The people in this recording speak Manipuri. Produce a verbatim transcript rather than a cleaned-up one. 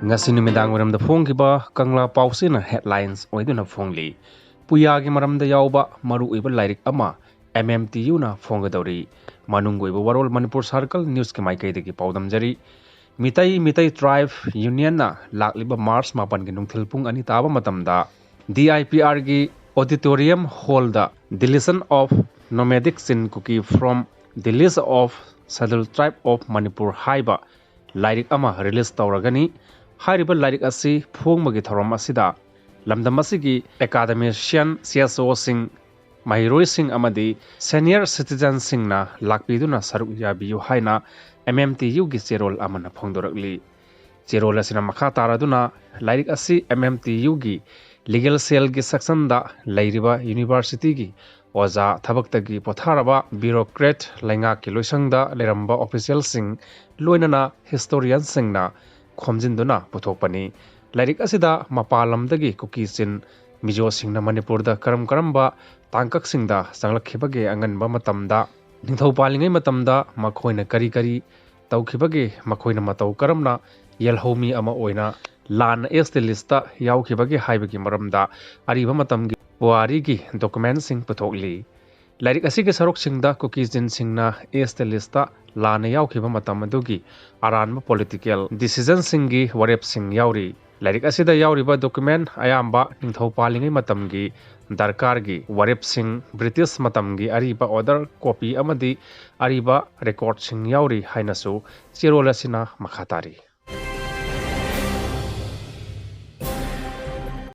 ꯉꯁꯤ ꯅꯨꯃꯤꯗꯥꯡ ꯋꯥꯏꯔꯝꯗ ꯐꯣꯡꯈꯤꯕ ꯀꯪꯂꯥ ꯄꯥꯎꯆꯦꯅ headlines ꯑꯣꯏꯗꯨꯅ ꯐꯣꯡꯂꯤ꯫ ꯄꯨꯌꯥꯒꯤ ꯃꯔꯝꯗ ꯌꯥꯎꯕ ꯃꯔꯨꯑꯣꯏꯕ ꯂꯥꯏꯔꯤꯛ ꯑꯃ M M T U ꯅ ꯐꯣꯡꯒꯗꯧꯔꯤ꯫ ꯃꯅꯨꯡꯒꯤ ꯑꯣꯏꯕ ꯋꯥꯔꯣꯜ ꯃꯅꯤꯄꯨꯔ Circle News ꯀꯤ ꯃꯥꯏꯀꯩꯗꯒꯤ ꯄꯥꯎꯗꯝꯖꯔꯤ꯫ ꯃꯤꯇꯩ, ꯃꯤꯇꯩ Tribe Union ꯅ ꯂꯥꯛꯂꯤꯕ March ꯃꯥꯄꯟꯒꯤ ꯅꯨꯡꯊꯤꯜ ꯄꯨꯡ ꯑꯅꯤ ꯇꯥꯕ ꯃꯇꯝꯗ D I P R ꯒꯤ Auditorium Hall the Deletion of Nomadic Chin Kuki from the List of Scheduled Tribe of Manipur ꯍꯥꯏꯕ ꯂꯥꯏꯔꯤꯛ ꯑꯃ release ꯇꯧꯔꯒꯅꯤ꯫ ꯍꯥꯏꯔꯤꯕ ꯂꯥꯏꯔꯤꯛ ꯑꯁꯤ ꯐꯣꯡꯕꯒꯤ ꯊꯧꯔꯝ ꯑꯁꯤꯗ ꯂꯝꯗꯝ ꯑꯁꯤꯒꯤ academician, C S O ꯁꯤꯡ, ꯃꯍꯩꯔꯣꯏꯁꯤꯡ ꯑꯃꯗꯤ senior citizen ꯁꯤꯡꯅ ꯂꯥꯛꯄꯤꯗꯨꯅ ꯁꯔꯨꯛ ꯌꯥꯕꯤꯌꯨ ꯍꯥꯏꯅ M M T U ꯒꯤ ꯆꯦꯔꯣꯜ ꯑꯃꯅ ꯐꯣꯡꯗꯣꯔꯛꯂꯤ꯫ ꯆꯦꯔꯣꯜ ꯑꯁꯤꯅ ꯃꯈꯥ ꯇꯥꯔꯗꯨꯅ ꯂꯥꯏꯔꯤꯛ ꯑꯁꯤ M M T U ꯒꯤ legal cell ꯒꯤ section ꯗ ꯂꯩꯔꯤꯕ university ꯒꯤ ꯑꯣꯖꯥ, ꯊꯕꯛꯇꯒꯤ ꯄꯣꯊꯥꯔꯕ bureaucrat, ꯂꯩꯉꯥꯛꯀꯤ ꯂꯣꯏꯁꯪꯗ ꯂꯩꯔꯝꯕ official ꯁꯤꯡ, ꯂꯣꯏꯅꯅ historian ꯁꯤꯡꯅ ꯈꯣꯝꯖꯤꯟꯗꯨꯅ ꯄꯨꯊꯣꯛꯄꯅꯤ꯫ ꯂꯥꯏꯔꯤꯛ ꯑꯁꯤꯗ ꯃꯄꯥꯟ ꯂꯝꯗꯒꯤ ꯀꯨꯀꯤ ꯆꯤꯟ ꯃꯤꯖꯣꯁꯤꯡꯅ ꯃꯅꯤꯄꯨꯔꯗ ꯀꯔꯝ ꯀꯔꯝꯕ ꯇꯥꯡꯀꯛꯁꯤꯡꯗ ꯆꯪꯂꯛꯈꯤꯕꯒꯦ, ꯑꯉꯟꯕ ꯃꯇꯝꯗ ꯅꯤꯡꯊꯧ ꯄꯥꯜꯂꯤꯉꯩ ꯃꯇꯝꯗ ꯃꯈꯣꯏꯅ ꯀꯔꯤ ꯀꯔꯤ ꯇꯧꯈꯤꯕꯒꯦ, ꯃꯈꯣꯏꯅ ꯃꯇꯧ ꯀꯔꯝꯅ ꯌꯦꯜꯍꯧꯃꯤ ꯑꯃ ꯑꯣꯏꯅ ꯂꯥꯟꯅ S T list ꯇ ꯌꯥꯎꯈꯤꯕꯒꯦ ꯍꯥꯏꯕꯒꯤ ꯃꯔꯝꯗ ꯑꯔꯤꯕ ꯃꯇꯝꯒꯤ ꯄꯨꯋꯥꯔꯤꯒꯤ document ꯁꯤꯡ ꯄꯨꯊꯣꯛꯂꯤ꯫ ꯂꯥꯏꯔꯤꯛ ꯑꯁꯤꯒꯤ ꯁꯔꯨꯛꯁꯤꯡꯗ ꯀꯨꯀꯤ ꯆꯤꯟꯁꯤꯡꯅ S T list ꯇ ꯂꯥꯟꯅ ꯌꯥꯎꯈꯤꯕ ꯃꯇꯝ ꯑꯗꯨꯒꯤ ꯑꯔꯥꯟꯕ political decision ꯁꯤꯡꯒꯤ ꯋꯥꯔꯦꯞꯁꯤꯡ ꯌꯥꯎꯔꯤ꯫ ꯂꯥꯏꯔꯤꯛ ꯑꯁꯤꯗ ꯌꯥꯎꯔꯤꯕ document ꯑꯌꯥꯝꯕ ꯅꯤꯡꯊꯧ ꯄꯥꯜꯂꯤꯉꯩ ꯃꯇꯝꯒꯤ ꯗꯔꯀꯥꯔꯒꯤ ꯋꯥꯔꯦꯞꯁꯤꯡ, British ꯃꯇꯝꯒꯤ ꯑꯔꯤꯕ order copy ꯑꯃꯗꯤ ꯑꯔꯤꯕ record ꯁꯤꯡ ꯌꯥꯎꯔꯤ ꯍꯥꯏꯅꯁꯨ ꯆꯦꯔꯣꯜ ꯑꯁꯤꯅ ꯃꯈꯥ ꯇꯥꯔꯤ꯫